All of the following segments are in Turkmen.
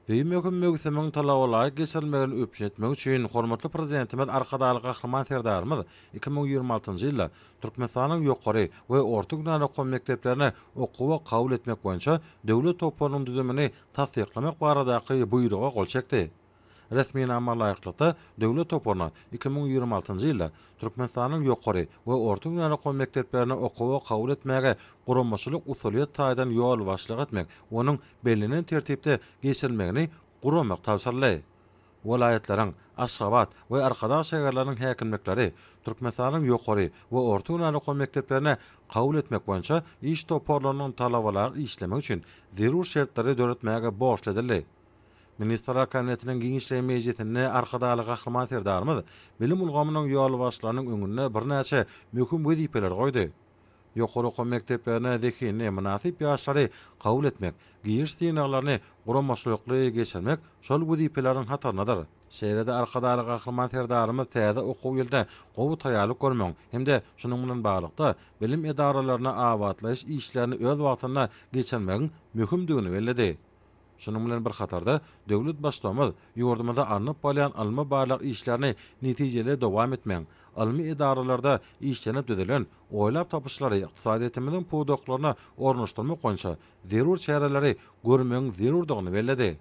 Bu möhüm möwsümiň talabalaýyk geçirilmegini üpjün etmek üçin hormatly Prezidentimiz Arkadagly Gahryman Serdarymyz 2026-njy ýylda Türkmenistanyň ýokary we orta hünär okuw mekdeplerine okuwa kabul etmek boýunça döwlet toparynyň düzümini tassyklamak baradaky Buýruga gol çekdi. Resminama laýyklykda, döwlet toparyna 2026-njy ýylda Türkmenistanyň ýokary we orta hünär okuw mekdeplerine okuwa kabul etmäge guramaçylyk-usulyýet taýdan ýolbaşçylyk etmek, onuň bellenen tertipde geçirilmegini guramak tabşyryldy. Welaýatlaryň, Aşgabat we Arkadag şäherleriniň häkimlikleri Türkmenistanyň ýokary we orta hünär okuw mekdeplerine kabul etmek boýunça iş toparlarynyň talabalaýyk işlemegi üçin zerur şertleri döretmäge borçly edildi. Ministrler Kabinetiniň giňişleýin mejlisinde Arkadagly Gahryman Serdarymyz bilim ulgamynyň ýolbaşçylarynyň öňünde birnäçe möhüm wezipeleri goýdy. Ýokary okuw mekdeplerine zehinli, mynasyp ýaşlary kabul etmek, giriş synaglaryny guramaçylykly geçirmek şol wezipeleriň hataryndadyr. Şeýle-de Arkadagly Gahryman Serdarymyz täze okuw ýylyna gowy taýýarlyk görmegiň hem-de şunuň bilen baglylykda, bilim edaralaryna abatlaýyş işlerini öz wagtynda geçirmegiň möhümdigini belledi. Şunuň bilen bir hatarda, döwlet Baştutanymyz ýurdumyzda alnyp barylýan ylmy-barlag işlerini netijeli dowam etmegiň, ylmy edaralarda işlenip düzülen oýlap tapyşlary ykdysadyýetimiziň pudaklaryna ornaşdyrmak boýunça zerur çäreleri görmegiň zerurdygyny belledi.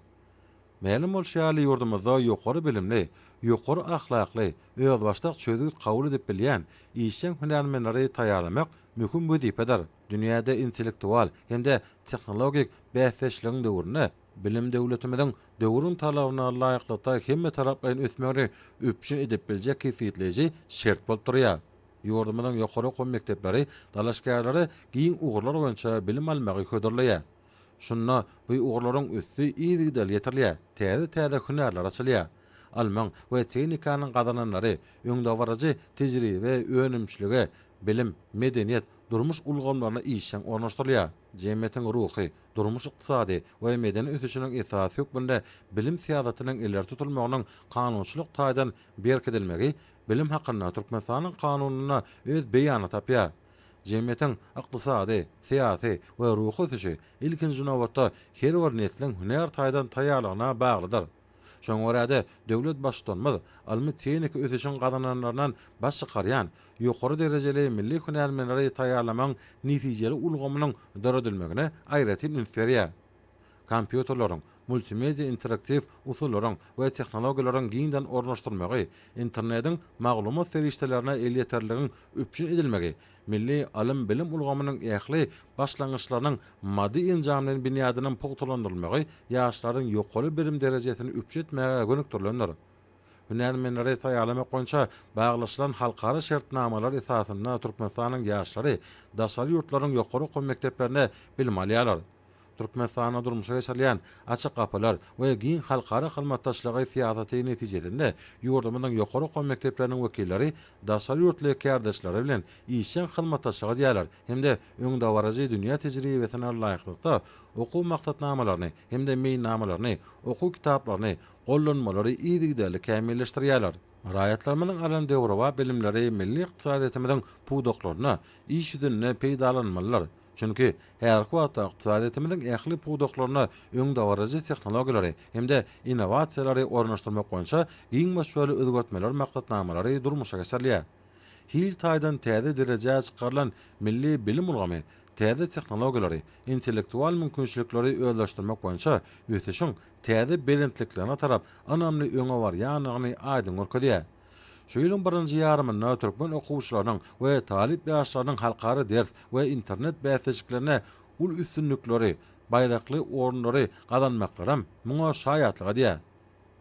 Mälim bolşy ýaly, ýurdumyzda ýokary bilimli, ýokary ahlakly, özbaşdak çözgüt kabul edip bilýän, işjeň hünärmenleri taýýarlamak möhüm wezipedir. Dünýäde intellektual hem-de tehnologik bäsdeşligiň döwründe bilim döwletimiziň döwrüň talabyna laýyklykda hemmetaraplaýyn ösmegini üpjün edip biljek kesgitleýji şert bolup durýar. Ýurdumyzyň ýokary okuw mekdepleri dalaşgärlere giň ugurlar boýunça bilim almagy hödürleýär. Şunda bu ugurlaryň üsti yzygiderli ýetirilýär, täze-täze hünärler açylýar. Ylmyň we tehnikanyň gazananlary öňdebaryjy tejribe önümçilige, bilim, medeniýet, durmuş ulgamlaryna işjeň ornaşdyrylýar. Jemgyýetiň ruhy, durmuş-ykdysady we medeni ösüşiniň esasy hökmünde bilim syýasatynyň ileri tutulmagynyň kanunçylyk taýdan berkidilmegi Bilim hakynda Türkmenistanyň Kanunynda öz beýanyny tapýar. Jemgyýetiň ykdysady, syýasy we ruhy ösüşi, ilkinji nobatda, her bir nesliň hünär taýdan taýýarlygyna baglydyr. Şoňa görä-de, döwlet Baştutanymyz ylmy-tehniki ösüşiň gazananlaryndan baş çykarýan, ýokary derejeli milli hünärmenleri taýýarlamagyň netijeli ulgamynyň döredilmegine aýratyn üns berýär. Kompýuterleriň, multimedia interaktiw usullaryň we tehnologiýalaryň giňden ornaşdyrylmagy, internediň maglumat serişdelerine elýeterliligiň üpjün edilmegi milli ylym-bilim ulgamynyň ähli başlangyçlarynyň maddy-enjamlaýyn binýadynyň pugtalandyrylmagy ýaşlaryň ýokary bilim derejesini üpjün etmäge gönükdirilendir. Hünärmenleri taýýarlamak boýunça baglaşylan halkara şertnamalar esasynda Türkmenistanyň ýaşlary daşary ýurtlaryň ýokary okuw mekdeplerinde bilim alýarlar. Türkmenistanda durmuşa geçirilýän Açyk gapylar we giň halkara hyzmatdaşlygy syýasaty netijesinde ýurdumyzyň ýokary okuw mekdepleriniň wekilleri daşary ýurtly kärdeşleri bilen işjeň hyzmatdaşlyk edýärler hem-de öňdebaryjy dünýä tejribesine laýyklykda okuw maksatnamalaryny hem-de meýilnamalaryny, okuw kitaplaryny, gollanmalary yzygiderli kämilleşdirýärler. Raýatlarymyzyň alan döwrebap bilimleri milli ykdysadyýetimiziň pudaklarynda iş ýüzünde peýdalanmalydyr. Çünki häzirki wagtda ykdysadyýetimiziň ähli pudaklaryna öňdebaryjy tehnologiýalary hem-de innowasiýalary ornaşdyrmak boýunça giň möçberli özgertmeler maksatnamalary durmuşa geçirilýär. Hil taýdan täze derejä çykarylan milli bilim ulgamy täze tehnologiýalary, intellektual mümkinçilikleri özleşdirmek boýunça ösüşiň täze belentliklerine tarap ynamly öňe barýandygyny aýdyň görkezýär. Şu ýylyň birinji ýarymynda türkmen okuwçylarynyň we talyp ýaşlarynyň halkara ders we internet bäsleşiklerinde uly üstünlikleri, baýrakly orunlary gazanmaklaram muňa şaýatlyk edýär.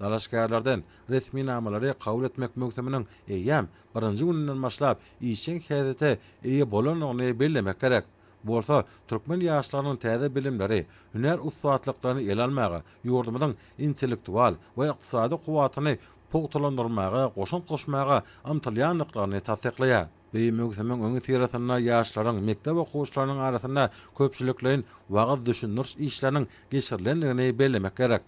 Dalaşgärlerden resminamalary kabul etmek möwsüminiň eýýäm birinji gününden başlap işjeň häsiýete eýe bolandygyny bellemek gerek. Bu bolsa türkmen ýaşlarynyň täze bilimleri, hünär ussatlyklaryny ele almaga, ýurdumyzyň intellektual we ykdysady kuwwatyny pugtalandyrmaga goşant goşmaga ymtylýandyklaryny tassyklaýar. Bu möwsümiň öňüsyrasynda ýaşlaryň, mekdep okuwçylarynyň arasynda köpçülikleýin wagyz-düşündiriş işleriniň geçirilendigini bellemek gerek.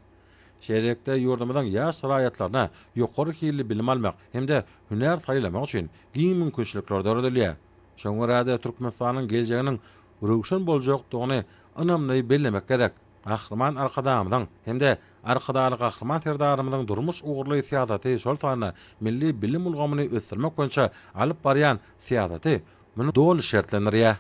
Şeýlelikde, ýurdumyzyň ýaş raýatlaryna ýokary hilli bilim almak hem-de hünär saýlamak üçin giň mümkinçilikler döredilýär. Şoňa görä-de, Türkmenistanyň geljeginiň röwşen boljakdygyny ynamly bellemek gerek. Gahryman Arkadagymyzyň hem-de Arkadagly Gahryman Serdarymyzyň durmuş ugurly syýasaty, şol sanda milli bilim ulgamyny ösdürmek boýunça alyp barýan syýasaty muny doly şertlendirýär.